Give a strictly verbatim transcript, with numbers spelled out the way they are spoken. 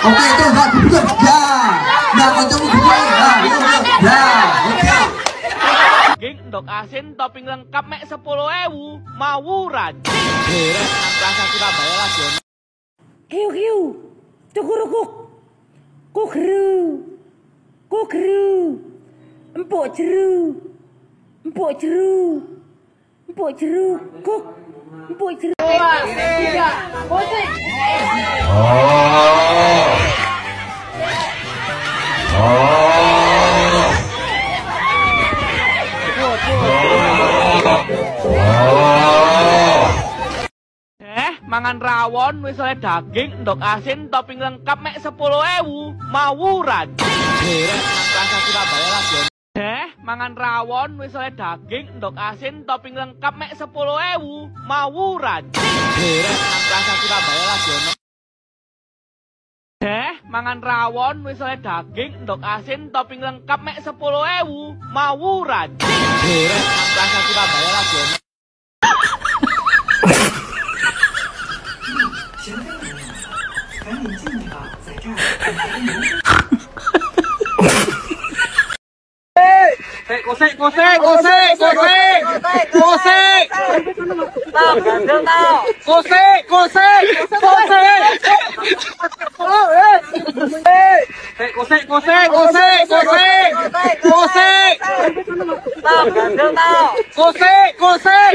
Oke, itu enggak, bukan. Ya. Nah, kancamu bukan. Nah, itu enggak. Ya, oke. Daging endog asin topping lengkap mek sepuluh ewu, mawuran. Beres nang Plaza Surabaya lagi ono. Kiu kiu, cukurukuk, kugru, kugru, empuk jeru, empuk jeru, empuk jeru, kuk, empuk jeru. Deh, mangan rawon wis oleh daging endog asin topping lengkap mek sepuluh ewu, mawuran. Beres nang Plaza Surabaya lagi ono. Deh, mangan rawon wis oleh daging endog asin topping lengkap mek sepuluh ewu, mawuran. Beres nang Plaza Surabaya lagi ono. Deh, mangan rawon wis oleh daging endog asin topping lengkap mek sepuluh ewu, mawuran. Beres nang Plaza Surabaya lagi ono. Kosek, kosek, kosek, kosek, kosek. Kosek, kosek, kosek. Kosek, kosek, kosek, kosek. Kosek. Kosek, kosek.